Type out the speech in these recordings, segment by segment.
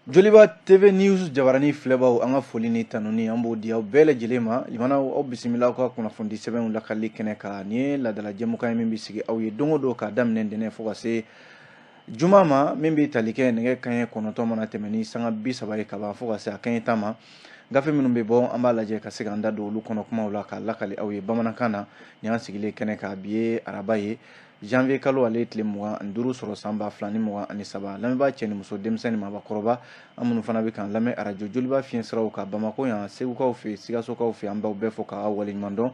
Joliba TV News jabarani filɛbaw, an ka foli ni tanuni, an b'o di aw bɛɛ lajɛlen ma. Limanaw, aw bisimila aw ka kunnafoni sɛbɛnw lakali kɛnɛ kan. Nin ye laadala jɛmukan ye min bɛ sigi aw ye don o don, k'a daminɛ ntɛnɛn fo ka se juma ma, min bɛ tali kɛ nɛgɛ kanɲɛ 9 mana tɛmɛ ni sanga 30 ye kaban fo ka se a kanɲɛ 10 ma. Gafe minnu bɛ bɔ, an b'a lajɛ ka se k'an da don olu kɔnɔ kumaw la k'a lakali aw ye bamanankan na. Nin y'an sigilen kɛnɛ kan. Bi ye araba ye, janvier kalo ale tile 25 sɔrɔ san 2023. Lamɛnbaa cɛ ni muso, denmisɛn ni maabakɔrɔba, an minnu fana bɛ k'an lamɛn arajo Joliba fiɲɛ siraw kan Bamakɔ yan, Segukaw fɛ, Sikasokaw fɛ, an b'aw bɛɛ fo k'aw waleɲuman dɔn.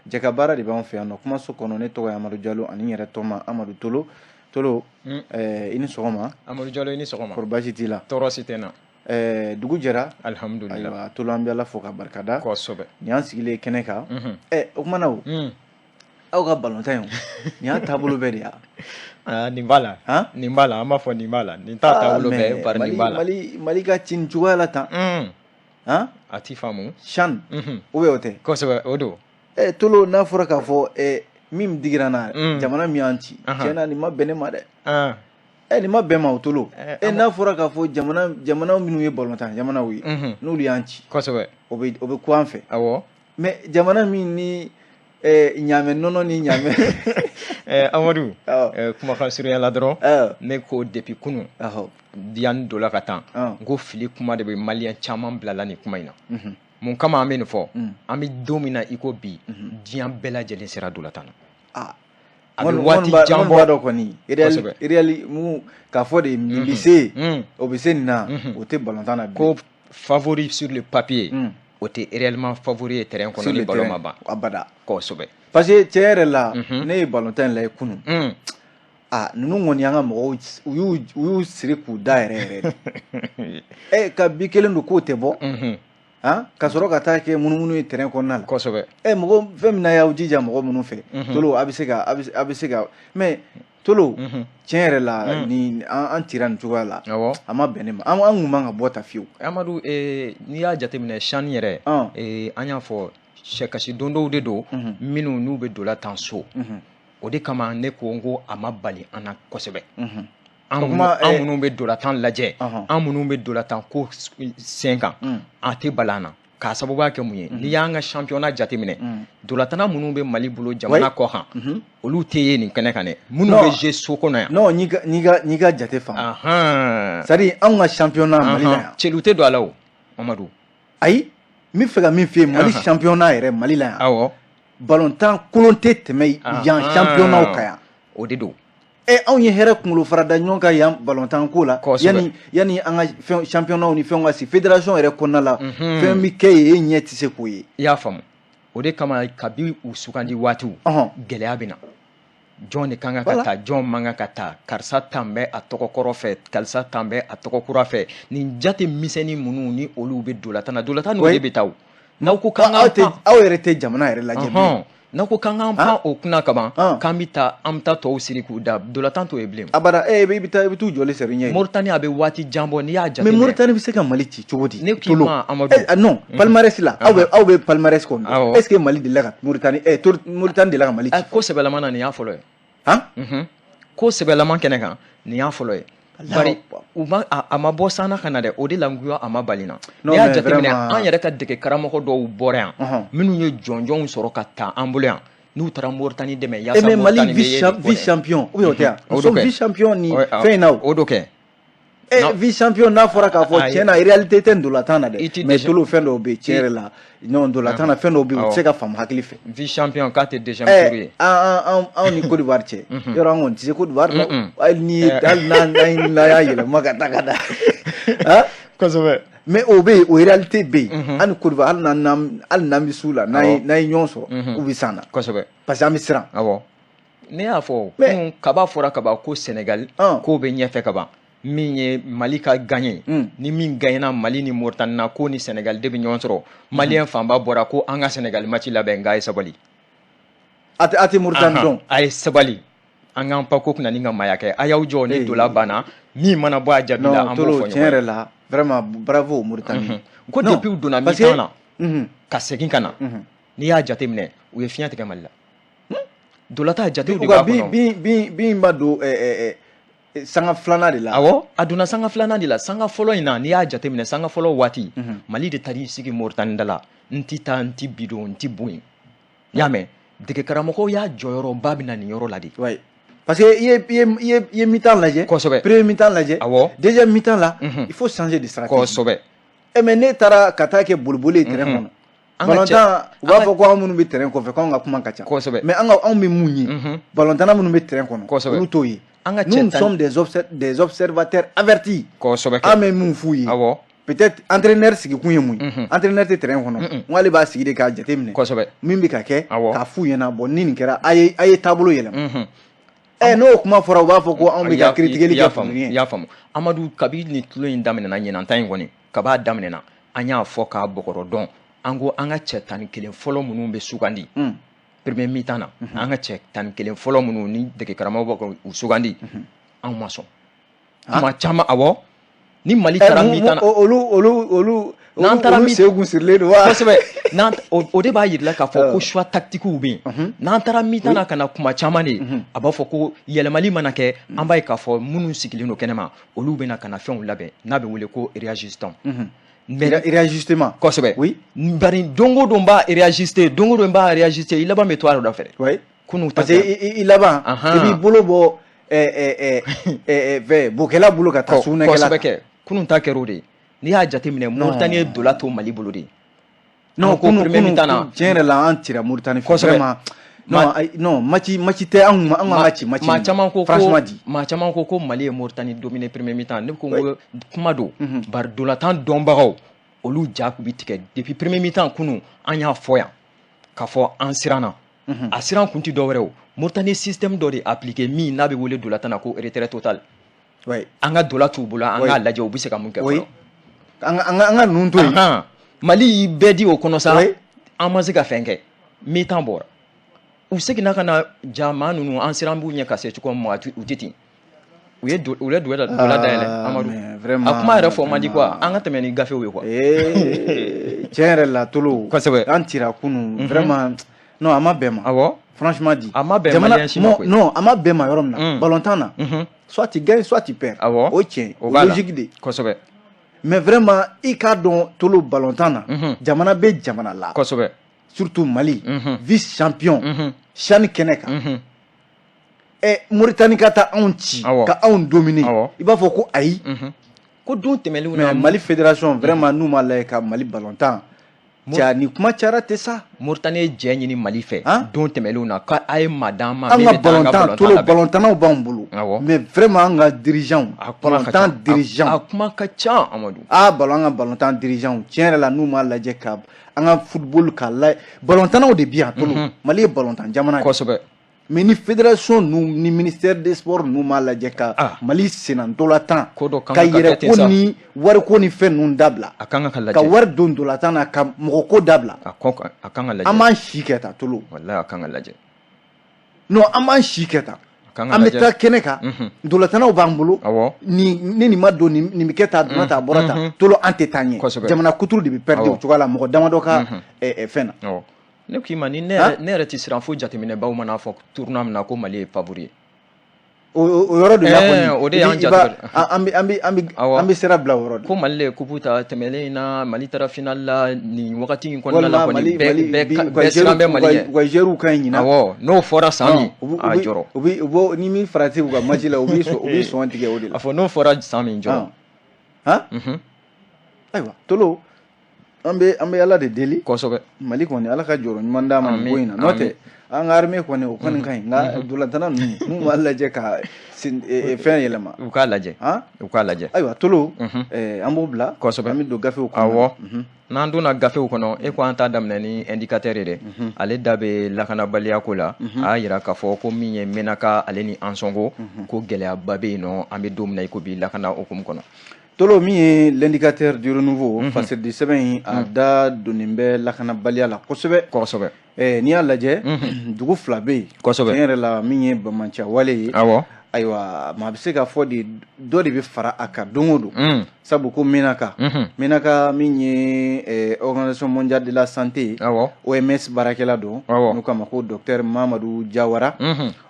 Jɛka baara de b'an fɛ yan nɔ kumaso kɔnɔ. Ne tɔgɔ ye Amadu Jalo ani n yɛrɛ tɔma Amadu Tolo. Tolo, i ni sɔgɔma. Amadu Jalo, i ni sɔgɔma. Kɔri baasi t'i la? Tɔɔrɔ si tɛ n na. Dugu jɛra. Alihamudulila. Ayiwa Tolo, an bɛ Ala fo ka barika da. Kosɛbɛ. Nin y'an sigilen kɛnɛ kan. O kumana o, aw ka balontan in, nin y'a taabolo bɛɛ de ya? Aa, nin b'a la. Han? Nin b'a la, an b'a fɔ nin b'a la. Nin t'a taabolo bɛɛ ye, bari nin b'a la. Mali ka ci nin cogoya la tan. Han? A ti faamu. CHAN ou bien o tɛ? Kosɛbɛ, o don. Tolo, n'a fɔra k'a fɔ min digira n na, jamana min y'an ci, tiɲɛ na nin ma bɛn ne ma dɛ. Nin ma bɛn ma o, Tolo. N'a fɔra k'a fɔ jamana minnu ye balontan jamanaw ye, n'olu y'an ci, o bɛ ku an fɛ. Mais jamana min ni ɲaamɛ nɔnɔ ni ɲaamɛ Amadu, kumakan surunya la dɔrɔn, ne ko depuis kunun, yanni dɔ la ka taa, n ko fili kuma de bɛ maliyɛn caman bila la nin kuma in na. Mun kama an bɛ nin fɔ? An bɛ don min na i ko bi, diɲɛ bɛɛ lajɛlen sera dolatan na. A bɛ waati jan bɔ. B'a dɔn kɔni, Real mun k'a fɔ de nin bɛ se, o bɛ se nin na, o tɛ balontan na bi. Ko favori sur le papier, o tɛ réellement favori ye terrain kɔnɔ ni ballon ma ban. Abada. Kosɛbɛ. Parce que tiɲɛ yɛrɛ la, ne ye balontan in lajɛ kunun. Ah, ninnu kɔni y'an ka mɔgɔw, u y'u siri k'u da yɛrɛ yɛrɛ de. Ka bi kelen don k'o tɛ bɔ. Han, ka sɔrɔ ka taa kɛ munumunu ye terrain kɔnɔna la. Mɔgɔ fɛn min na y'aw jija mɔgɔ minnu fɛ. Tolo, a bɛ se ka a bɛ se ka, mais Tolo, tiɲɛ yɛrɛ la, ni an cira nin cogoya la, a ma bɛn ne ma. An kun man ka bɔ ta fiyewu. Amadu, n'i y'a jateminɛ CHAN yɛrɛ, an y'a fɔ sɛkasi don dɔw de don minnu n'u bɛ dola tan so. O de kama ne ko n ko a ma bali an na kosɛbɛ. An minnu bɛ dolatan lajɛ, an minnu bɛ dolatan ko sen kan, a tɛ bali an na. K'a sababuya kɛ mun ye? N'i y'an ka championnat jateminɛ, dolatana minnu bɛ Mali bolo jamana kɔ kan, olu tɛ ye nin kɛnɛ kan dɛ. Minnu bɛ jouer so kɔnɔ yan. Non, n'i ka jate faamu. C'est à dire anw ka championnat Mali la yan. Celu tɛ don a la o, Amadu. Ayi, n bɛ fɛ ka min f'i ye, Mali championnat yɛrɛ, Mali la yan. Balontan kolon tɛ tɛmɛ yan championnat kan yan. O de don. Anw ye hɛrɛ kunkolo fara da ɲɔgɔn kan yan balontan ko la. Yanni an ka fɛn championnat ni fɛnw ka sigi fédération yɛrɛ kɔnɔna la, fɛn bɛ kɛ yen, e ɲɛ tɛ se k'o ye. I y'a faamu. O de kama kabi u sugandi waatiw, gɛlɛya bɛ na. Jɔn de kan ka taa, jɔn man kan ka taa, karisa tan bɛ a tɔgɔ kɔrɔ fɛ, karisa tan bɛ a tɔgɔ kura fɛ. Nin jate misɛnnin minnu ni olu bɛ dolatan na, dolatan n'o de bɛ taa o. N'aw ko k'an ka pan, aw yɛrɛ tɛ jamana yɛrɛ lajɛ bilen. N'aw ko k'an k'an pan o kunna kaban, k'an bɛ taa, an bɛ taa tɔw siri k'u da, dolatan t'o ye bilen. Abada, i bɛ taa, i bɛ t'u jɔlen sɔrɔ i ɲɛ. Moritani, a bɛ waati jan bɔ, n'i y'a jateminɛ. Mais Moritani bɛ se ka Mali ci cogo di? Ne k'i ma, Amadu. Non, palmarès la, aw bɛ palmarès kɔnɔ. Est ce que Mali delila ka Moritani, Moritani delila ka Mali ci? Ko sɛbɛlama na, nin y'a fɔlɔ ye. Han? Ko sɛbɛlama kɛnɛ kan, nin y'a fɔlɔ ye. Bari u ma a ma bɔ sanna ka na dɛ, o de la n ko a ma bali na. N'i y'a jateminɛ, an yɛrɛ ka dege karamɔgɔ dɔw bɔra yan minnu ye jɔnjɔnw sɔrɔ ka ta an bolo yan, n'u taara Moritani dɛmɛ yaasa Mali vice champion ou bien o tɛ yan? Nous sommes vice champion ni fɛn in na o. O do kɛ. Vice champion, n'a fɔra k'a fɔ tiɲɛ na, réalité tɛ ndolantan na dɛ, mais Tolo, fɛn dɔw bɛ yen, tiɲɛ yɛrɛ la, non, ndolantan na, fɛn dɔw bɛ yen, u tɛ se ka faamu hakili fɛ. Vice champion k'a tɛ deuxième tour ye. Anw ni Côte d'Ivoire cɛ, yɔrɔ an kɔni tɛ se Côte d'Ivoire la, hali ni hali n'an y'a yɛlɛma ka taa ka da. Kosɛbɛ. Mais o bɛ yen, o réalité bɛ yen. An ni Côte d'Ivoire, hali n'an bɛ s'u la, n'an ye ɲɔgɔn sɔrɔ, u bɛ s'an na. Parce que an bɛ siran. Awɔ. Ne y'a fɔ kunun, kaba fɔra kaban ko Sénégal k'o bɛ ɲɛfɛ kaban. Min ye Mali ka gagné, ni min gagnera Mali ni Mauritanie na, ko ni Sénégal de bɛ ɲɔgɔn sɔrɔ. Maliyɛn fanba bɔra ko an ka Sénégal match labɛn, nka a ye sabali. A tɛ Mauritanie dɔn. A ye sabali. An k'an pa ko kunna ni ka maaya kɛ. A y'aw jɔ ni dola banna, min mana bɔ a jaabi la, an b'o fɔ ɲɔgɔn ye. Tiɲɛ yɛrɛ la, vraiment bravo Mauritanie. Ko depuis u donna mi-temps na ka segin ka na, n'i y'a jateminɛ, u ye fiɲɛ tigɛ Mali la. Dolata jatew de b'a kɔnɔ. Bin b'a don. sanga filanan de la. Awɔ, a donna sanga filanan de la. Sanga fɔlɔ in na, n'i y'a jateminɛ, sanga fɔlɔ waati, Mali de taar'i sigi Moritani da la. N ti taa, n ti bi don, n ti bon yen. I y'a mɛn, dege karamɔgɔw y'a jɔyɔrɔba bɛ na nin yɔrɔ la de. Oui. Parce que i ye mi-temps lajɛ. Premier mi-temps lajɛ. Deuxième mi-temps la, il faut changer de stratégie. Eh mais ne taara ka taa kɛ boliboli ye terrain kɔnɔ. Balontan, u b'a fɔ ko anw minnu bɛ terrain kɔfɛ, k'anw ka kuma ka ca. Mais an ka, anw bɛ mun ye? Balontanna minnu bɛ terrain kɔnɔ, olu t'o ye. An ka Nous, nous sommes des observateurs avertis. An bɛ mun f'u ye? Peut-être entraîneur sigikun ye mun ye? Entraîneur tɛ terrain kɔnɔ. N k'ale b'a sigi de k'a jateminɛ. Min bɛ ka kɛ, k'a f'u ɲɛna, bon, ni nin kɛra, a ye taabolo yɛlɛma. Ɛ, n'o kuma fɔra, u b'a fɔ ko anw bɛ ka critiquer kɛ pour rien. I y'a faamu, Amadu, kabi nin tulo in daminɛna ɲinan ta in kɔni, kab'a daminɛna, an y'a fɔ k'a bɔgɔrɔ dɔn. An ko an ka cɛ 11 fɔlɔ minnu bɛ sugandi premier mi-temps na, an ka cɛ 11 fɔlɔ minnu ni dege karamɔgɔ bɛ k'u sugandi, anw ma sɔn kuma caman. Awɔ, ni Mali taara mi-temps na, olu n'an taara olu sen kun sirilen don wa? Kosɛbɛ. N'an o de b'a yir'i la k'a fɔ ko choix tactique bɛ yen. N'an taara mi-temps na ka na, kuma caman de a b'a fɔ ko yɛlɛmali mana kɛ, an b'a ye k'a fɔ minnu sigilen don kɛnɛma, olu bɛ na ka na fɛnw labɛn n'a bɛ wele ko réajustement. Mais réajustement. Kosɛbɛ. Oui. Bari don o don b'a réajuster, don o don b'a réajuster, i laban bɛ to a dɔ fɛ. Oui. Kunun. Parce que i laban, i b'i bolo bɔ fɛ bokɛla bolo ka taa sugunɛkɛla. Kosɛbɛ kɛ. Kunun ta kɛra o de ye. N'i y'a jateminɛ, Moritani ye dola to Mali bolo de. Non, ko premier mi-temps na, tiɲɛ yɛrɛ la, an cira Moritani fɛ vraiment. Non, non, match tɛ anw ma, an ka ci match. Maa caman ko ko franchement dit. Maa caman ko ko Mali ye Moritani dominer premier mi-temps. Ne ko ko kuma don, bari dolatan dɔnbagaw, olu ja bi tigɛ depuis premier mi-temps. Kunun an y'a fɔ yan k'a fɔ an siranna. A siran kun ti dɔwɛrɛ o, Moritani système dɔ de appliqué min n'a bɛ wele dolatan na ko retrait total. An ka dola t'u bolo, an k'a lajɛ u bɛ se ka mun kɛ fɔlɔ. An ka ninnu to yen. Mali y'i bɛɛ di o kɔnɔ sa, an ma se ka fɛn kɛ. Mi-temps bɔra, u seginna ka na ja maa ninnu, an siran b'u ɲɛ ka se cogo min ma, u tɛ ten. U ye dola dayɛlɛ. Amadu, a kuma yɛrɛ fɔ man di quoi. An ka tɛmɛ ni gafew ye quoi. Tiɲɛ yɛrɛ la, Tolo. An cira kunun vraiment. Non, a ma bɛn ma. Franchement dit. A ma bɛn malien si ma koyi. Non, a ma bɛn ma yɔrɔ min na. Balontan na, soit tu gagnes, soit tu perds. O ye tiɲɛ, o logique de. Mais vraiment, i k'a dɔn, Tolo, balontan na, jamana bɛ jamana la. Surtout Mali, vice champion CHAN kɛnɛ kan. Ɛ, Mauritanie ka taa anw ci, ka anw dominer, i b'a fɔ ko ayi. Ko don tɛmɛnlenw na. Mais Mali fédération vraiment, n'u m'a lajɛ ka Mali balontan ja, ni kuma cayara tɛ sa. Mauritanie ye jɛ ɲini Mali fɛ don tɛmɛnlenw na k'a ye maa d'an ma. An ka balontan, Tolo, balontannaw b'anw bolo. Mais vraiment, an ka dirigeants, balontan dirigeants. A kuma ka ca, Amadu. Ah, ballon, an ka balontan dirigeants, tiɲɛ yɛrɛ la, n'u m'a lajɛ ka an ka football k'a la, balontannaw de bi yan, Tolo. Mali ye balontan jamana de. Mais ni fédération ninnu ni ministère des sports ninnu m'a lajɛ ka Mali senna ntolantan ka yɛrɛ ko ni wariko ni fɛn ninnu dabila. A kan ka lajɛ. Ka wari don ntolantan na, ka mɔgɔ ko dabila. A kan ka lajɛ. An b'an si kɛ tan, Tolo. Walahi, a kan ka lajɛ. Non, an b'an si kɛ tan. An bɛ taa kɛnɛ kan, ntolantannaw b'an bolo. Ni nin ma don, nin bɛ kɛ tan, a donna tan, a bɔra tan. Tolo, an tɛ taa ɲɛ. Jamana kuturu de bɛ perdre o cogoya la, mɔgɔ damadɔ ka fɛn na. Ne k'i ma ni ne yɛrɛ tɛ siran fo jateminɛbaw mana fɔ tournoi min na ko Mali ye favori ye. O yɔrɔ de la kɔni. O de y'an jate. An bɛ sira bila o yɔrɔ de. Ko Mali de ye coupe ta tɛmɛnen in na, Mali taara finale la nin wagati in kɔnɔna la kɔni, bɛɛ siran bɛ Mali ɲɛ. U ka joueurs ka ɲi ɲinan. Awɔ, n'o fɔra san min, a jɔrɔ. U bɛ ni min farati u ka match la, u b'i sɔn tigɛ o de la. A fɔ n'o fɔra san min, jɔrɔ. Han. Ayiwa, Tolo, an bɛ Ala de deli. Mali kɔni, Ala ka jɔyɔrɔ ɲuman d'a ma nin ko in na. N'o tɛ, an ka armée kɔni, o kɔni ka ɲi, nka ntolantanna ninnu, n'u m'a lajɛ ka fɛn yɛlɛma. U k'a lajɛ. U k'a lajɛ. Ayiwa, Tolo, an b'o bila. An bɛ don gafew kɔnɔ. Awɔ, n'an donna gafew kɔnɔ, e ko an t'a daminɛ ni Indicateur ye dɛ. Ale da bɛ lakanabaliya ko la. A y'a yira k'a fɔ ko min ye Menaka ale ni Ansɔngo, ko gɛlɛyaba bɛ yen nɔ, an bɛ don min na i ko bi, lakana hukumu kɔnɔ. Tolo, min ye L'Indicateur du Renouveau, fasiridi sɛbɛn in, a da donnen bɛ lakanabaliya la kosɛbɛ. N'i y'a lajɛ, dugu fila bɛ yen. Tiɲɛ yɛrɛ la, min ye bamanciya wale ye. Ayiwa, maa bɛ se k'a fɔ de, dɔ de bɛ fara a kan don o don, sabu ko Menaka, Menaka min ye Organisation mondiale de la santé ye, OMS baarakɛla don, n'u k'a ma ko docteur Mamadu Jawara.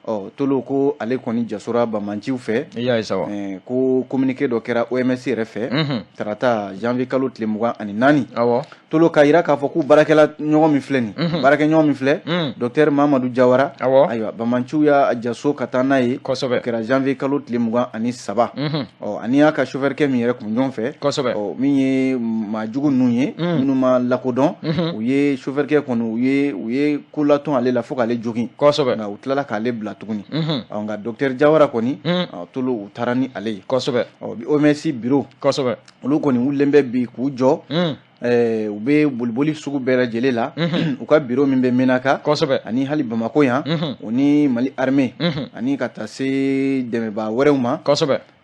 Ɔ Tolo, ko ale kɔni jasora bamanciw fɛ. I y'a ye sa wa. Ko communiqué dɔ kɛra OMS yɛrɛ fɛ tarata janvier kalo tile 24. Tolo, k'a yira k'a fɔ k'u baarakɛla ɲɔgɔn min filɛ nin, baarakɛ ɲɔgɔn min filɛ, docteur Mamadu Jawara, ayiwa, bamanciw y'a jaso ka taa n'a ye. O kɛra janvier kalo tile 23. Ɔ ani y'a ka chauffeur kɛ min yɛrɛ kun ɲɔgɔn fɛ. Ɔ min ye maa jugu ninnu ye, minnu ma lakodɔn, u ye chauffeur kɛ kɔni, u ye ko latɔn ale la fo k'ale jogin. Nka u tilala k'ale bila tuguni. Ɔ nka docteur Jawara kɔni, ɔ Tolo, u taara ni ale ye. Ɔ OMS bureau, olu kɔni wulilen bɛ bi k'u jɔ. U bɛ boliboli sugu bɛɛ lajɛlen la, u ka bureau min bɛ Menaka ani hali Bamako yan, o ni Mali armée, ani ka taa se dɛmɛbaa wɛrɛw ma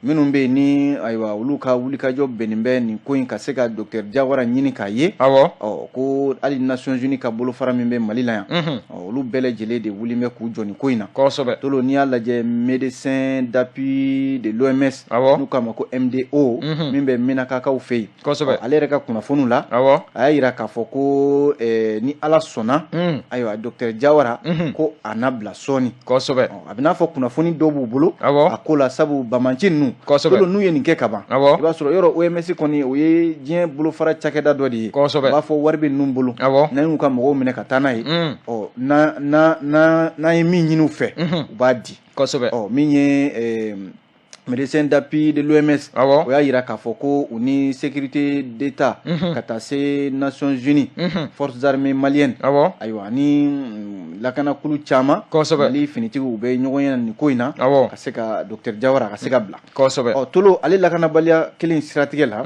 minnu bɛ yen ni ayiwa, olu ka wulikajɔ bɛnnen bɛ nin ko in ka se ka docteur Jawara ɲini k'a ye. Ɔ ko hali Nations Unies ka bolofara min bɛ Mali la yan, ɔ olu bɛɛ lajɛlen de wulilen bɛ k'u jɔ nin ko in na. Tolo, n'i y'a lajɛ, médecin d'appui de l'OMS, n'u k'a ma ko MDO, min bɛ Menakakaw fɛ yen, ale yɛrɛ ka kunnafoniw la, a y'a yira k'a fɔ ko ni Ala sɔnna, ayiwa, docteur Jawara, ko a na bila sɔɔni. A bɛ n'a fɔ kunnafoni dɔw b'u bolo a ko la, sabu bamanci ninnu, Tolo, n'u ye nin kɛ ka ban, i b'a sɔrɔ yɔrɔ OMS kɔni, o ye diɲɛ bolofara cakɛda dɔ de ye. U b'a fɔ wari bɛ ninnu bolo, n'an y'u ka mɔgɔw minɛ ka taa n'a ye, ɔ n'an ye min ɲini u fɛ, u b'a di. Ɔ min ye médecin d'appui de l'OMS, o y'a yira k'a fɔ ko u ni sécurité d'État, ka taa se Nations Unies, forces armées maliennes, ayiwa, ani lakanakulu caman, Mali finitigiw, u bɛ ɲɔgɔn ye nin ko in na, ka se ka docteur Jawara ka se ka bila. Ɔ Tolo, ale lakanabaliya kelen siratigɛ la,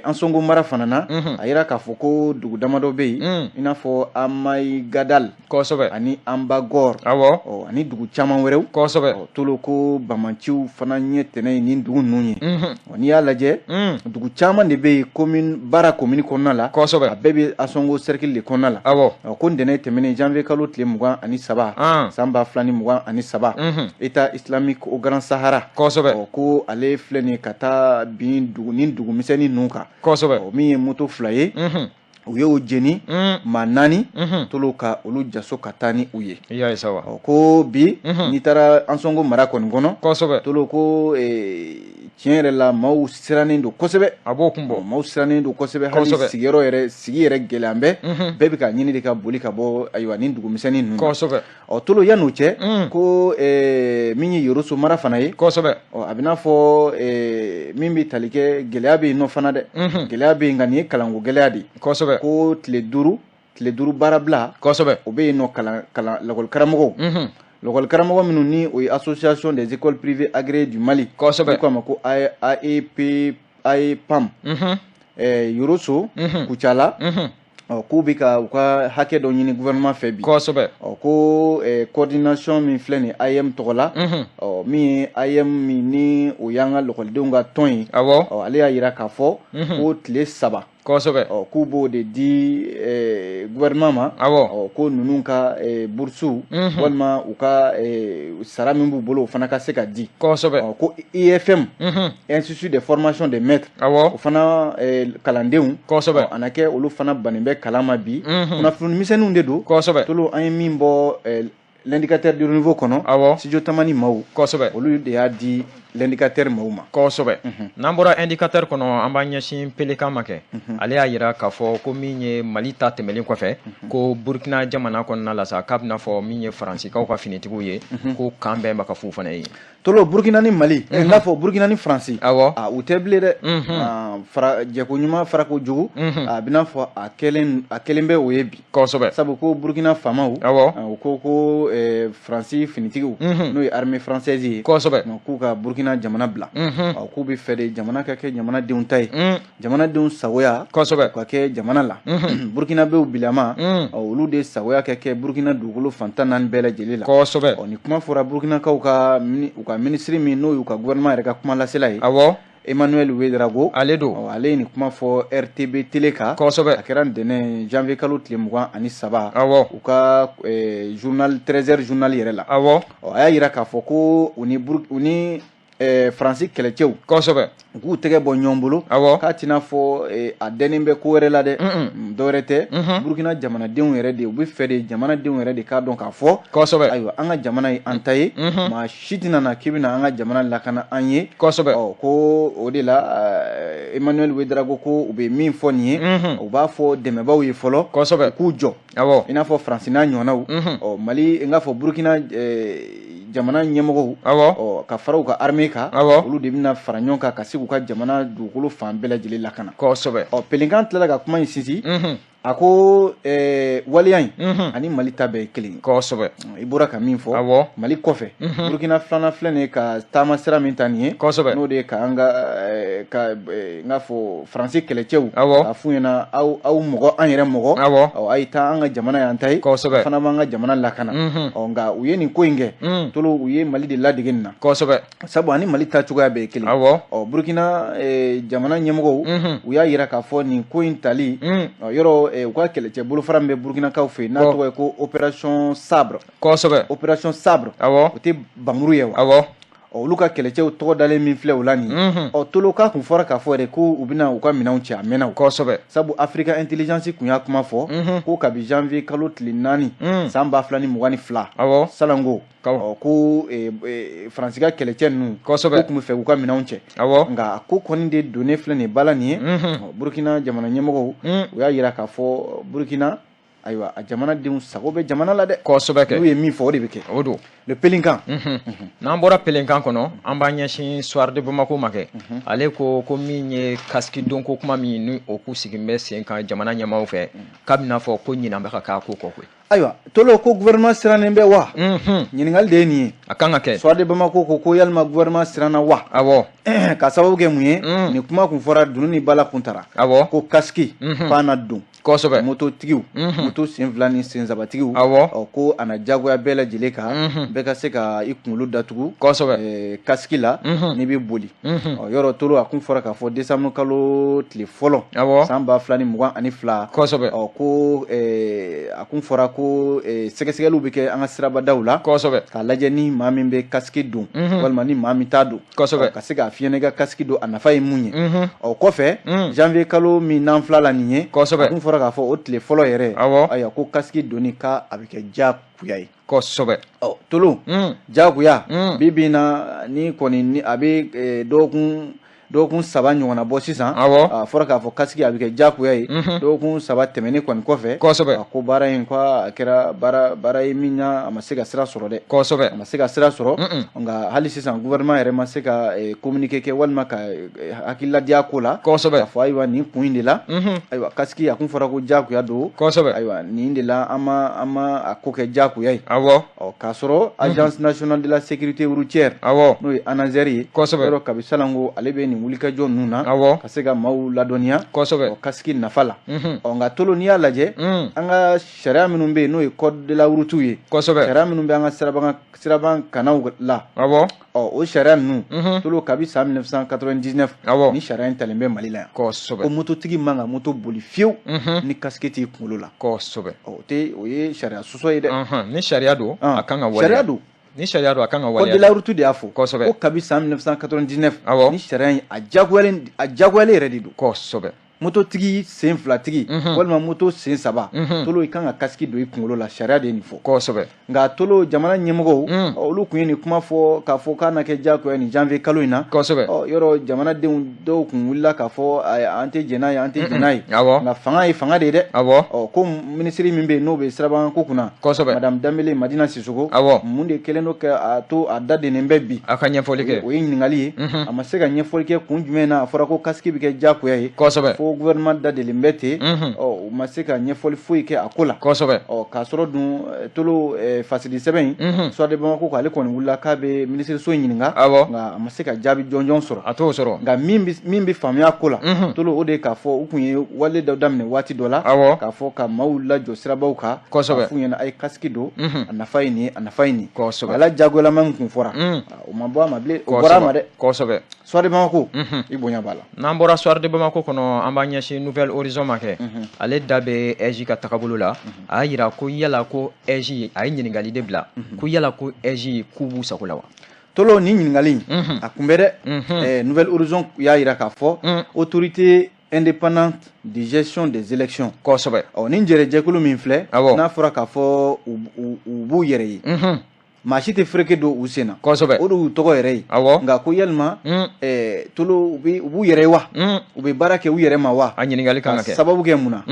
Ansongo mara fana na, a yira k'a fɔ ko dugu damadɔ bɛ yen, i n'a fɔ Amayigadal ani Anbagor, ɔ ani dugu caman wɛrɛw. Ɔ Tolo, ko bamanciw fana ɲɛ tɛnɛ ye nin dugu ninnu ye. Ɔ n'i y'a lajɛ, dugu caman de bɛ yen commune Bara commune kɔnɔna la. A bɛɛ bɛ Ansongo cercle de kɔnɔna la. Ɔ ko ntɛnɛn tɛmɛnen, janvier kalo tile 23, san 2023, État islamique au Grand Sahara, ɔ ko ale filɛ nin ye ka taa bin dugu ni dugu misɛnnin ninnu kan. Ɔ min ye moto fila ye, u y'o jeni, maa naani, Tolo, ka olu jaso ka taa ni u ye. I y'a ye sa wa. Ɔ ko bi, n'i taara Ansongo mara kɔni kɔnɔ, Tolo, ko tiɲɛ yɛrɛ la, maaw sirannen don kosɛbɛ. A b'o kun bɔ. Maaw sirannen don kosɛbɛ, hali sigiyɔrɔ yɛrɛ, sigi yɛrɛ gɛlɛya bɛ, bɛɛ bɛ ka ɲini de ka boli ka bɔ, ayiwa, nin dugu misɛnnin ninnu na. Ɔ Tolo, yan'o cɛ, ko min ye Yoroso mara fana ye, ɔ a bɛ n'a fɔ min bɛ tali kɛ, gɛlɛya bɛ yen nɔ fana dɛ. Gɛlɛya bɛ yen, nka nin ye kalanko gɛlɛya de ye. Ko tile 5 baarabila, o bɛ yen nɔ, kalan kalan lakɔli karamɔgɔw, lakɔli karamɔgɔ minnu ni o ye Association des écoles privées agréées du Mali, n'u k'a ma ko AEP AEPAM, Yoroso, Kucala, ɔ k'u bɛ ka u ka hakɛ dɔ ɲini gouvernement fɛ bi. Ɔ ko coordination min filɛ nin ye AEM tɔgɔ la, ɔ min ye AEM min ni o y'an ka lakɔlidenw ka tɔn ye, ɔ ale y'a yira k'a fɔ ko tile 3, ɔ k'u b'o de di gouvernement ma. Ɔ ko ninnu ka bourse, walima u ka sara min b'u bolo, o fana ka se ka di. Ɔ ko IFM, Institut de formation des maîtres, o fana kalandenw, ɔ, a na kɛ olu fana bannen bɛ kalan ma bi. Kunnafoni misɛnninw de don. Tolo, an ye min bɔ L'indicateur du renouveau kɔnɔ, studio Tamani maaw, olu de y'a di L'indicateur maaw ma. Kosɛbɛ. N'an bɔra Indicateur kɔnɔ, an b'an ɲɛsin Pelekan ma kɛ. Ale y'a yira k'a fɔ ko min ye Mali ta tɛmɛlen kɔfɛ, ko Burkina jamana kɔnɔna la sa, k'a bɛna fɔ min ye Faransikaw ka finitigiw ye, ko kan bɛn bɛ ka f'u fana ye. Tolo, Burkina ni Mali, n'a fɔ Burkina ni Faransi, a u tɛ bilen dɛ. Ah, fara jɛko ɲuman farako jugu, a bɛna fɔ a kɛlen bɛ o ye bi. Sabu ko Burkina faamaw, u ko Faransi finitigiw, n'o ye armée française ye, k'u ka Burkina jamana bila. Ɔ, k'u bɛ fɛ de jamana ka kɛ jamanadenw ta ye, jamanadenw sagoya ka kɛ jamana la. Burkinabew bilama, ɔ, olu de sagoya ka kɛ Burkina dugukolo fan 14 bɛɛ lajɛlen la. Ɔ, ni kuma fɔra Burkinakaw ka u ka minisiri min n'o y'u ka gouvernement yɛrɛ ka kuma lasela ye. Emmanuel Ouédraogo ale don. Ale ye nin kuma fɔ RTB télé kan. A kɛra ntɛnɛn janvier kalo tile 23. U ka journal 13h journal yɛrɛ la. A y'a jira k'a fɔ ko u ni Faransi kɛlɛcɛw u k'u tɛgɛ bɔ ɲɔgɔn bolo. K'a tɛna fɔ a dɛnnen bɛ ko wɛrɛ la dɛ, dɔwɛrɛ tɛ, Burukina jamanadenw yɛrɛ de, u bɛ fɛ de jamanadenw yɛrɛ de k'a dɔn k'a fɔ ayiwa, an ka jamana ye an ta ye, maa si tɛna na k'i bɛna an ka jamana lakana an ye. Ko o de la Emmanuel Ouédraogo ko u bɛ min fɔ nin ye, u b'a fɔ dɛmɛbaaw ye fɔlɔ u k'u jɔ, i n'a fɔ Faransi n'a ɲɔgɔnnaw. Ɔ Mali, n k'a fɔ Burukina jamana ɲɛmɔgɔw, ka fara u ka armée kan, olu de bɛna fara ɲɔgɔn kan ka se k'u ka jamana dugukolo fan bɛɛ lajɛlen lakana. Ɔ Pelinkan tilala ka kuma in sinsin. A ko waleya in ani Mali ta bɛɛ ye kelen ye. I bɔra ka min fɔ Mali kɔfɛ, Burukina filanan filɛ nin ye ka taama sira min ta nin ye, n'o de ye ka an ka ka n k'a fɔ Faransi kɛlɛcɛw k'a f'u ɲɛna aw mɔgɔ, an yɛrɛ mɔgɔ, a ye taa, an ka jamana y'an ta ye, fana b'an ka jamana lakana. Ɔ nka u ye nin ko in kɛ, Tolo, u ye Mali de ladege nin na. Sabu ani Mali ta cogoya bɛɛ ye kelen. Ɔ Burukina jamana ɲɛmɔgɔw, u y'a jira k'a fɔ nin ko in tali yɔrɔ, u ka kɛlɛcɛ bolofara min bɛ Burukinakaw fɛ yen n'a tɔgɔ ye ko opération Sabre. Opération Sabre. O tɛ bamuru ye wa? Olu ka kɛlɛcɛw tɔgɔ dalen min filɛ o la nin ye. Ɔ Tolo, k'a kun fɔra k'a fɔ yɛrɛ ko u bɛna u ka minɛnw cɛ, a mɛnna o. Sabu Africa Intelligence kun y'a kuma fɔ ko kabi janvier kalo tile 4 san 2022, salanko, ko Faransi ka kɛlɛcɛ ninnu ko tun bɛ fɛ k'u ka minɛnw cɛ. Nka a ko kɔni de donnen filɛ nin ba la nin ye, Burukina jamana ɲɛmɔgɔw, u y'a jira k'a fɔ Burukina, ayiwa, a jamanadenw sago bɛ jamana la dɛ. Kosɛbɛ. N'u ye min fɔ, o de bɛ kɛ. O don. Le Pelinkan. N'an bɔra Pelinkan kɔnɔ, an b'an ɲɛsin Soir de Bamako ma kɛ. Ale ko ko min ye casque donko kuma min ni o k'u sigi bɛ sen kan jamana ɲɛmaaw fɛ, k'a bɛna fɔ ko ɲinan bɛ ka k'a ko kɔ koyi. Ayiwa Tolo, ko gouvernement sirannen bɛ wa? Ɲininkali de ye nin ye. A kan ka kɛ. Soir de Bamako ko ko yalima gouvernement siranna wa? Ka sababu kɛ mun ye? Nin kuma kun fɔra, dunun ni bala kun tara. Ko casque k'a na don. Mototigiw, moto sen fila ni sen sabatigiw. Ko a na jagoya bɛɛ lajɛlen kan, bɛɛ ka se ka i kunkolo datugu casque la n'i bɛ boli. Ɔ yɔrɔ Tolo, a kun fɔra k'a fɔ décembre kalo tile fɔlɔ san 2022. Ɔ ko a kun fɔra ko sɛgɛsɛgɛliw bɛ kɛ an ka sirabadaw la. K'a lajɛ ni maa min bɛ casque don walima ni maa min t'a don. Ka se k'a fiyɛ n'i ka casque don, a nafa ye mun ye. Ɔ kɔfɛ, janvier kalo min n'an fila la nin ye, a kun fɔra k'a fɔ o tile fɔlɔ yɛrɛ, ayiwa, ko casque donni k'a bɛ kɛ diyagoya ye. Ɔ Tolo, diyagoya bi bi in na ni kɔni ni a bɛ dɔgɔkun 3 ɲɔgɔnna bɔ sisan. A fɔra k'a fɔ casque a bɛ kɛ diyagoya ye dɔgɔkun 3 tɛmɛnen kɔni kɔfɛ. A ko baara in ko a kɛra baara ye min na, a ma se ka sira sɔrɔ dɛ. A ma se ka sira sɔrɔ. Nka hali sisan gouvernement yɛrɛ ma se ka communiqué kɛ walima ka hakilila di a ko la. K'a fɔ ayiwa, nin kun in de la, ayiwa, casque a kun fɔra ko diyagoya don. Ayiwa, nin de la an ma a ko kɛ diyagoya ye. Ɔ k'a sɔrɔ Agence nationale de la sécurité routière, n'o ye ANASER ye, yɔrɔ kabi salanko ale bɛ nin wulikajɔ ninnu na, ka se ka maaw ladɔnniya casque nafa la. Ɔ nka Tolo, n'i y'a lajɛ, an ka sariya minnu bɛ yen, n'o ye code de la route ye, sariya minnu bɛ an ka siraban kanaw la, ɔ o sariya ninnu, Tolo, kabi san 1999 ni sariya in talen bɛ Mali la yan, ko mototigi man ka moto boli fiyewu ni casque t'i kunkolo la. O tɛ, o ye sariya sɔsɔ ye dɛ. Ni sariya don, a kan ka waleya. Sariya don. Ni sariya don, a kan ka waleya. Code de la route de y'a fɔ. Ko kabi san 1999 ni sariya in a jagoyalen yɛrɛ de don. Mototigi sen filatigi walima moto sen saba, Tolo, i kan ka casque don i kunkolo la, sariya de ye nin fɔ. Nka Tolo, jamana ɲɛmɔgɔw, olu kun ye nin kuma fɔ k'a fɔ k'a na kɛ diyagoya nin janvier kalo in na. Yɔrɔ jamanadenw dɔw kun wulila k'a fɔ an tɛ jɛn n'a ye, an tɛ jɛn n'a ye. Nka fanga ye fanga de ye dɛ. Ɔ ko minisiri min bɛ yen n'o bɛ sirabakan ko kunna, madame Danbele Madina Sisoko, mun de kɛlen don ka a to a da dennen bɛ bi? A ka ɲɛfɔli kɛ. O ye ɲininkali ye. A ma se ka ɲɛfɔli kɛ kun jumɛn na a fɔra ko casque bɛ kɛ diyagoya ye. ko gouvernement da delilen bɛ ten, ɔ, u ma se ka ɲɛfɔli foyi kɛ a ko la. Ɔ, k'a sɔrɔ dun, Tolo, fasidi sɛbɛn in, Soir de Bamako ko ale kɔni wulila k'a bɛ minisiriso ɲininka, nka a ma se ka jaabi jɔnjɔn sɔrɔ. A t'o sɔrɔ. Nka min bɛ faamuya ko la, Tolo, o de ye k'a fɔ u tun ye wale dɔ daminɛ waati dɔ la, k'a fɔ ka maaw lajɔ sirabaw kan, k'a f'u ɲɛna a ye casque don, a nafa ye nin ye, a nafa ye nin ye. Ala jagoyalama min kun fɔra, o ma bɔ a ma bilen, o bɔra a ma dɛ. Soir de Bamako, i bonya b'a la. N'an bɔra Soir de Bamako kɔnɔ, an b'an ɲɛsin Nouvel Horizon ma kɛ. Ale da bɛ AIGE ka tagabolo la. A y'a yira ko yala ko AIGE, a ye ɲininkali de bila ko yala ko AIGE k'u b'u sago la wa? Tolo, nin ɲininkali in, a kun bɛ dɛ. Nouvel Horizon y'a yira k'a fɔ autorité indépendante de gestion des élections. Ɔ, nin jɛrɛjɛkulu min filɛ, n'a fɔra k'a fɔ u b'u yɛrɛ ye, maa si tɛ fereke don u sen na. O de y'u tɔgɔ yɛrɛ ye. Nka ko yalima, Tolo, u b'u yɛrɛ ye wa? U bɛ baara kɛ u yɛrɛ ma wa? A ɲininkali kan ka kɛ. Sababu kɛ mun na?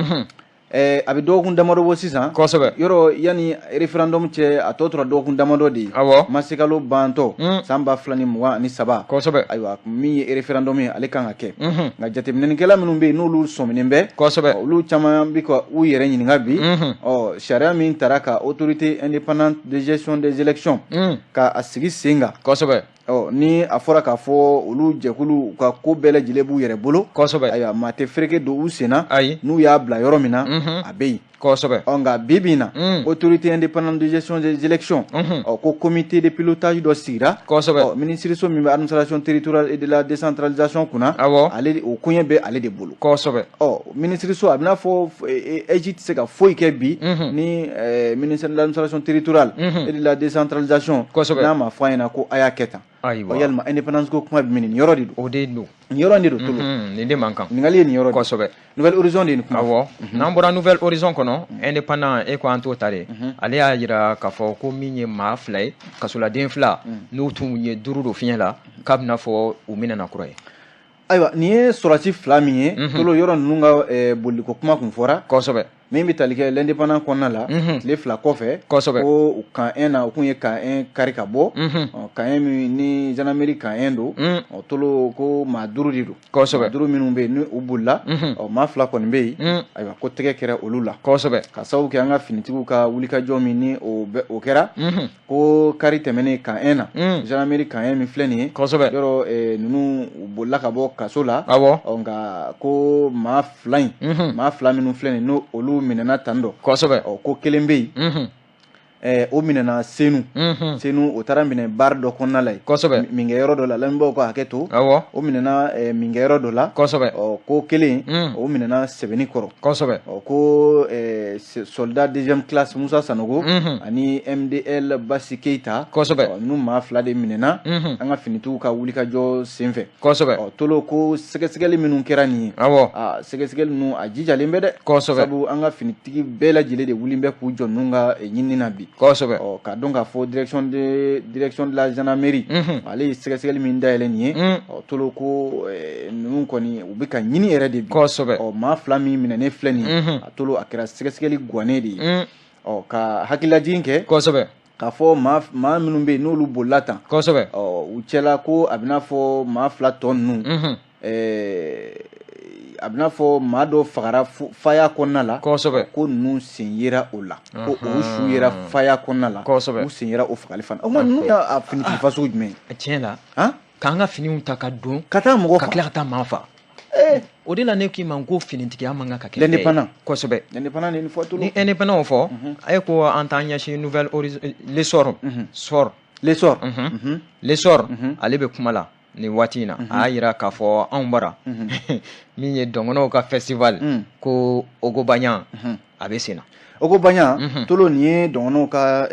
A bɛ dɔgɔkun damadɔ bɔ sisan. Yɔrɔ yanni référendum cɛ, a tɔ tora dɔgɔkun damadɔ de ye. Marisikalo bantɔ san 2023. Ayiwa, min ye référendum ye, ale kan ka kɛ. Nka jateminɛnikɛla minnu bɛ yen, n'olu sɔminen bɛ, olu caman bɛ ka u yɛrɛ ɲininka bi. Ɔ, sariya min tara ka autorité indépendante de gestion des élections ka a sigi sen kan. Ɔ, ni a fɔra k'a fɔ olu jɛkulu ka ko bɛɛ lajɛlen b'u yɛrɛ bolo. Ayiwa, maa tɛ fereke don u sen na. N'u y'a bila yɔrɔ min na, a bɛ yen. Ɔ, nka bi bi in na, autorité indépendante de gestion des élections, ɔ, ko comité de pilotage dɔ sigira. Ɔ, minisiriso min bɛ administration territoriale et de la décentralisation kunna, ale o koɲɛ bɛ ale de bolo. Ɔ, minisiriso, a bɛ n'a fɔ AIGE tɛ se ka foyi kɛ bi ni ministère de l'administration territoriale et de la décentralisation n'a ma fɔ a ɲɛna ko a y'a kɛ tan. Ayiwa. Yalima indépendance ko kuma bɛ min, nin yɔrɔ de don. O de don. Nin yɔrɔ in de don, Tolo. Nin de man kan. Ɲininkali ye nin yɔrɔ de. Nouvel Horizon de ye nin kuma. Awɔ, n'an bɔra Nouvel Horizon kɔnɔ, indépendant, e ko an t'o ta de. Ale y'a yira k'a fɔ ko min ye maa 2 ye, kasoladen 2, n'u tun ye 5 don fiɲɛ la, k'a bɛna fɔ u minɛna kura ye. Ayiwa, nin ye sɔrɔsi 2 min ye, Tolo, yɔrɔ ninnu ka boliko kuma kun fɔra. Min bɛ tali kɛ l'indépendant kɔnɔna la, tile 2 kɔfɛ, ko camp 1 na, u kun ye camp 1 kari ka bɔ. Camp 1 min ni gendarmerie camp 1 don, Tolo, ko maa 5 de don. Maa 5 minnu bɛ yen ni u bolila, ɔ, maa 2 kɔni bɛ yen. Ayiwa, ko tɛgɛ kɛra olu la. Ka sababu kɛ an ka finitigiw ka wulikajɔ min ni o kɛra, ko kari tɛmɛnen camp 1 na, gendarmerie camp 1 min filɛ nin ye. Yɔrɔ ninnu u bolila ka bɔ kaso la. Nka ko maa 2 in, maa 2 minnu filɛ nin ye, n'o olu minɛna tan dɔ. Ɔ, ko kelen bɛ yen, o minɛna Senu. Senu, o taara minɛ baara dɔ kɔnɔna la yen. Minkɛyɔrɔ dɔ la, lamɛnbaaw ka hakɛ to. O minɛna minkɛyɔrɔ dɔ la. Ɔ, ko kelen, o minɛna Sɛbɛnni kɔrɔ. Ɔ, ko soldat deuxième classe Musa Sanogo ani MDL Basi Keita. Ɔ, ninnu maa 2 de minɛna an ka finitigiw ka wulikajɔ senfɛ. Ɔ, Tolo, ko sɛgɛsɛgɛli minnu kɛra nin ye. Aa, sɛgɛsɛgɛli ninnu a jijalen bɛ dɛ. Sabu an ka finitigi bɛɛ lajɛlen de wulilen bɛ k'u jɔ ninnu ka ɲinini na bi. Ɔ, k'a dɔn k'a fɔ direction de la gendarmerie, ale ye sɛgɛsɛgɛli min dayɛlɛ nin ye. Ɔ, Tolo, ko ninnu kɔni u bɛ ka ɲini yɛrɛ de bi. Ɔ, maa 2 min minɛnen filɛ nin ye, a Tolo, a kɛra sɛgɛsɛgɛli guwanen de ye. Ɔ, ka hakililajigin kɛ k'a fɔ maa minnu bɛ yen n'olu bolila tan. Ɔ, u cɛla ko a bɛna fɔ maa 2 tɔ ninnu, a bɛna fɔ maa dɔ fagara faya kɔnɔna la. Ko ninnu sen yera o la, ko o su yera faya kɔnɔna la. U sen yera o fagali fana. O ma, ninnu y'a finitigi fasugu jumɛn ye? Tiɲɛ la, k'an ka finiw ta ka don ka taa mɔgɔ ka tila ka taa maa fa. O de la ne k'i ma ko finitigiya man kan ka kɛ. L'indépendant. Kosɛbɛ. L'indépendant de nin fɔ, Tolo. Ni indépendant fɔ, a ye ko an t'an ɲɛsin Nouvel Horizon, l'essor sort. L'essor. L'essor, ale bɛ kuma la nin waati in na. A y'a yira k'a fɔ anw bara min ye dɔnkɔnɔw ka festival, ko Ogobanya, a bɛ sen na. Ogobanya, Tolo, nin ye dɔnkɔnɔw ka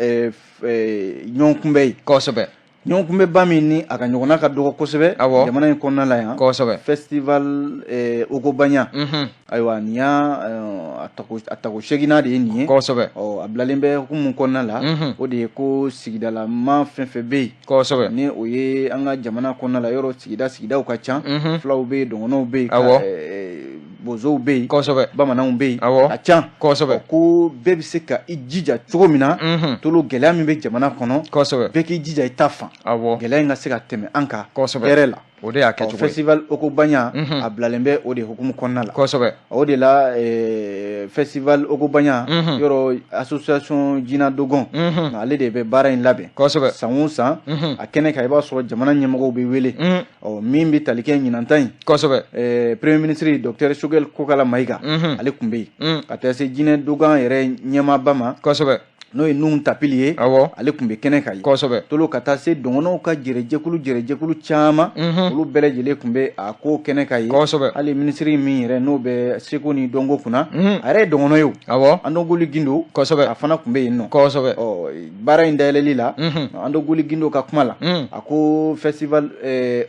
ɲɔgɔn kunbɛn ye. Ɲɔgɔn kunbɛnba min ni a ka ɲɔgɔnna ka dɔgɔ kosɛbɛ jamana in kɔnɔna la yan. Festival Ogobanya. Ayiwa, nin y'a a tako 8nan de ye nin ye. Ɔ, a bilalen bɛ hukumu kɔnɔna la, o de ye ko sigidala maa fɛn fɛn bɛ yen. Ni o ye an ka jamana kɔnɔna la, yɔrɔ sigida sigidaw ka ca. Fulaw bɛ yen, dɔgɔnɔw bɛ yen, bozow bɛ yen, bamananw bɛ yen. A ca. Ko bɛɛ bɛ se ka i jija cogo min na, Tolo, gɛlɛya min bɛ jamana kɔnɔ, bɛɛ k'i jija i ta fan. Gɛlɛya in ka se ka tɛmɛ an kan hɛrɛ la. O de y'a kɛcogo ye. Festival Okobanya a bilalen bɛ o de hukumu kɔnɔna la. Kosɛbɛ. O de la Festival Okobanya, yɔrɔ association Jina Dogon, ale de bɛ baara in labɛn. Kosɛbɛ. San o san, a kɛnɛ kan, i b'a sɔrɔ jamana ɲɛmɔgɔw bɛ wele. Ɔ, min bɛ tali kɛ ɲinan ta in. Kosɛbɛ. Premier ministre docteur Choguel Kokala Maïga, ale tun bɛ yen. Ka taa se Jinɛ Dogon yɛrɛ ɲɛmaaba ma. Kosɛbɛ. N'o ye Nuhun Tapili ye. Ale tun bɛ kɛnɛ kan yen. Kosɛbɛ. Tolo, ka taa se dɔgɔnɔw ka jɛrɛjɛkulu caman, olu bɛɛ lajɛlen tun bɛ a ko kɛnɛ kan yen. Hali minisiri min yɛrɛ n'o bɛ seko ni dɔnko kunna, a yɛrɛ ye dɔgɔnɔ ye o. Andogoli Gindo. A fana tun bɛ yen nɔ. Ɔ, baara in dayɛlɛli la, Andogoli Gindo ka kuma la, a ko festival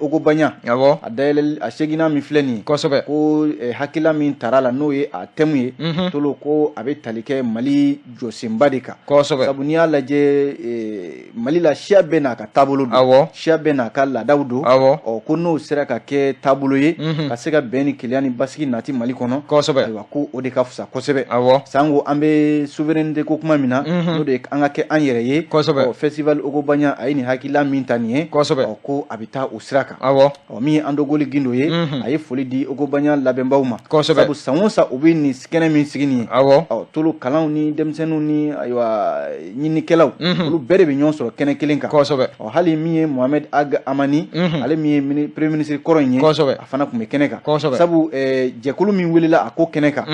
Okobanya, a dayɛlɛli a seginna min filɛ nin ye. Ko hakilila min tara la, n'o ye a thème ye. Tolo, ko a bɛ tali kɛ Mali jɔsenba de kan. Sabu n'i y'a lajɛ, Mali la, siya bɛɛ n'a ka taabolo don. Siya bɛɛ n'a ka laadaw don. Ɔ, ko n'o sera ka kɛ taabolo ye ka se ka bɛn ni kelenya ni basigi nati Mali kɔnɔ. Ayiwa, ko o de ka fisa kosɛbɛ. Sango an bɛ souveraineté ko kuma min na, n'o de ye an ka kɛ an yɛrɛ ye. Ɔ, festival Okobanya, a ye nin hakilila min ta nin ye. Ɔ, ko a bɛ taa o sira kan. Ɔ, min ye Andogoli Gindo ye, a ye foli di Okobanya labɛnbaw ma. Sabu san o san, u bɛ nin kɛnɛ min sigi nin ye. Ɔ, Tolo, kalanw ni denmisɛnninw ni ayiwa ɲininikɛlaw, olu bɛɛ de bɛ ɲɔgɔn sɔrɔ kɛnɛ kelen kan. Ɔ, hali min ye Mohamed Ag Amani, ale min ye premier ministre kɔrɔ in ye. A fana tun bɛ kɛnɛ kan. Sabu jɛkulu min welela a ko kɛnɛ kan,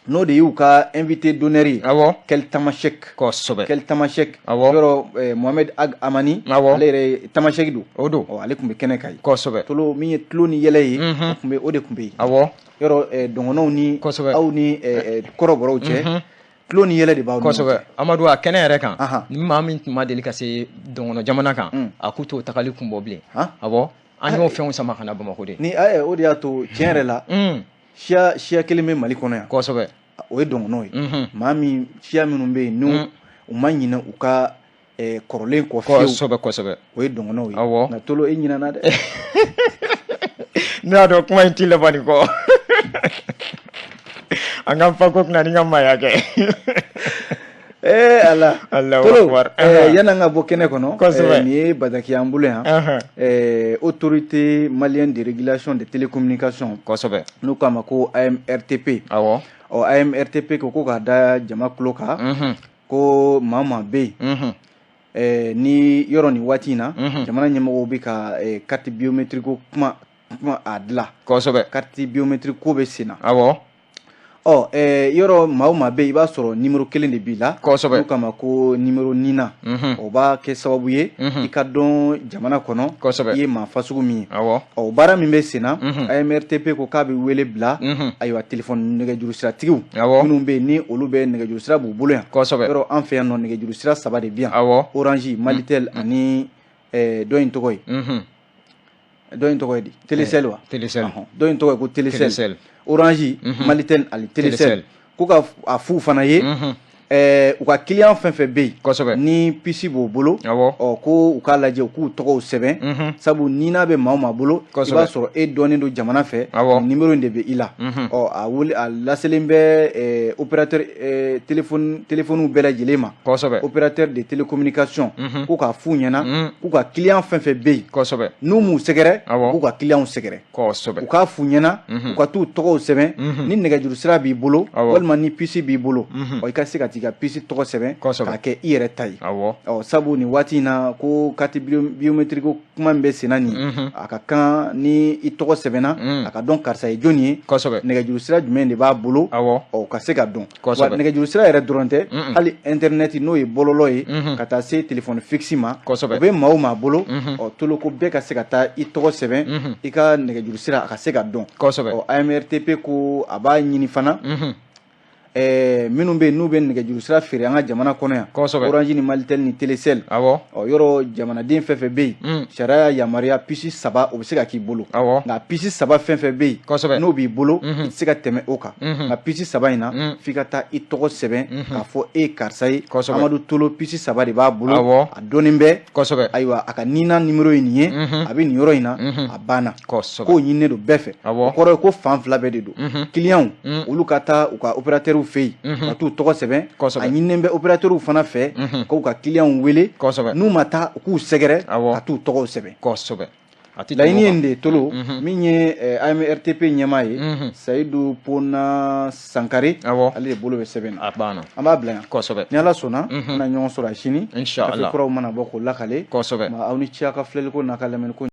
n'o de y'u ka invité d'honneur ye. Kel Tamashek. Kel Tamashek. Yɔrɔ Mohamed Ag Amani, ale yɛrɛ Tamashek don. O don. Ɔ, ale tun bɛ kɛnɛ kan yen. Tolo, min ye tulo ni yɛlɛ ye, o tun bɛ o de tun bɛ yen. Yɔrɔ dɔgɔnɔw ni aw ni kɔrɔbɔrɔw cɛ, tulo ni yɛlɛ de b'aw. Kosɛbɛ, Amadu, a kɛnɛ yɛrɛ kan, ni maa min tun ma deli ka se dɔgɔnɔ jamana kan, a k'u t'o tagali kun bɔ bilen. Awɔ, an y'o fɛnw sama ka na Bamakɔ de. Ni o de y'a to, tiɲɛ yɛrɛ la, siya kelen bɛ Mali kɔnɔ yan. O ye dɔgɔnɔw ye. Maa min, siya minnu bɛ yen, n'u u ma ɲinɛ u ka kɔrɔlen kɔ fiyewu. Kosɛbɛ kosɛbɛ. O ye dɔgɔnɔw ye. Nka Tolo, e ɲinɛna dɛ. Ne y'a dɔn kuma in t'i laban nin kɔ. An ka fa ko kunna ni ka maaya kɛ. Ee Ala. Allahu Tolo, akbar. Yan'an ka bɔ kɛnɛ kɔnɔ, nin ye bataki y'an bolo yan. Autorité malienne de régulation des télécommunications. N'u k'a ma ko AMRTP. Ɔ, AMRTP ko k'a da jama tulo kan. Ko maa o maa bɛ yen, ni yɔrɔ nin waati in na, jamana ɲɛmɔgɔw bɛ ka carte biométrique ko kuma a dilan. Carte biométrique ko bɛ sen na. Ɔ, yɔrɔ maa o maa bɛ yen, i b'a sɔrɔ numéro kelen de b'i la. N'o kama ko numéro NINA. O b'a kɛ sababu ye i ka dɔn jamana kɔnɔ. I ye maa fasugu min ye. Ɔ, baara min bɛ sen na, AMRTP ko k'a bɛ wele bila. Ayiwa, téléphone nɛgɛjuru siratigiw minnu bɛ yen, ni olu bɛ nɛgɛjuru sira b'u bolo yan. Yɔrɔ an fɛ yan nɔ, nɛgɛjuru sira saba de bɛ yan. Orange, Malitel ani dɔ in tɔgɔ ye. Dɔ in tɔgɔ ye di? Telecel wa? Telecel. Dɔ in tɔgɔ ye ko Telecel. Orange, Malitel ani Telecel. Ko ka a f'u fana ye, u ka client fɛn fɛn bɛ yen, ni puce b'o bolo, ɔ, ko u k'a lajɛ, u k'u tɔgɔw sɛbɛn. Sabu ni n'a bɛ maa o maa bolo, i b'a sɔrɔ e dɔnnen don jamana fɛ, numéro in de bɛ i la. Ɔ, a wele, a laselen bɛ opérateur téléphone téléphone bɛɛ lajɛlen ma. Opérateur de télécommunication, ko k'a f'u ɲɛna k'u ka client fɛn fɛn bɛ yen, n'u m'u sɛgɛrɛ, k'u ka client sɛgɛrɛ. U k'a f'u ɲɛna u ka t'u tɔgɔw sɛbɛn. Ni nɛgɛjuru sira b'i bolo, walima ni puce b'i bolo, ɔ, i ka se ka t'i ka puce tɔgɔ sɛbɛn k'a kɛ i yɛrɛ ta ye. Ɔ, sabu nin waati in na, ko carte biométrique ko kuma min bɛ sen na nin, a ka kan ni i tɔgɔ sɛbɛnna, a ka dɔn karisa ye jɔnni ye, nɛgɛjuru sira jumɛn de b'a bolo, ɔ, ka se ka dɔn. Wa nɛgɛjuru sira yɛrɛ dɔrɔn tɛ, hali internet, n'o ye bɔlɔlɔ ye, ka taa se téléphone fixe ma, o bɛ maa o maa bolo. Ɔ, Tolo, ko bɛɛ ka se ka taa i tɔgɔ sɛbɛn, i ka nɛgɛjuru sira a ka se ka dɔn. Ɔ, AMRTP ko a b'a ɲini fana, minnu bɛ yen, n'u bɛ nɛgɛjuru sira feere an ka jamana kɔnɔ yan, Orange ni Malitel ni Telecel. Ɔ, yɔrɔ jamanaden fɛn fɛn bɛ yen, sariya y'a yamaruya, puce saba, o bɛ se ka k'i bolo. Nka puce saba fɛn fɛn bɛ yen, n'o b'i bolo, i tɛ se ka tɛmɛ o kan. Nka puce saba in na, f'i ka taa i tɔgɔ sɛbɛn k'a fɔ e ye karisa ye. Amadu Tolo, puce saba de b'a bolo, a dɔnnen bɛ. Ayiwa, a ka NINA numéro ye nin ye, a bɛ nin yɔrɔ in na, a banna. K'o ɲininen don bɛɛ fɛ. O kɔrɔ ye ko fan fila bɛɛ de don. Clients, olu ka taa u ka opérateur fɛ yen ka t'u tɔgɔ sɛbɛn. A ɲininen bɛ opérateur fana fɛ k'u ka clients wele, n'u ma taa, u k'u sɛgɛrɛ ka t'u tɔgɔw sɛbɛn. Laɲini ye nin de ye tolo min ye AMRTP ɲɛmaa ye Sayidu Pona Sankare, ale de bolo bɛ sɛbɛn na. A banna. An b'a bila yan. Ni Ala sɔnna, an na ɲɔgɔn sɔrɔ a sini. Inshallah. Gafe kuraw mana bɔ k'o lakale. Aw ni ce aw ka filɛliko n'a ka lamɛnni ko.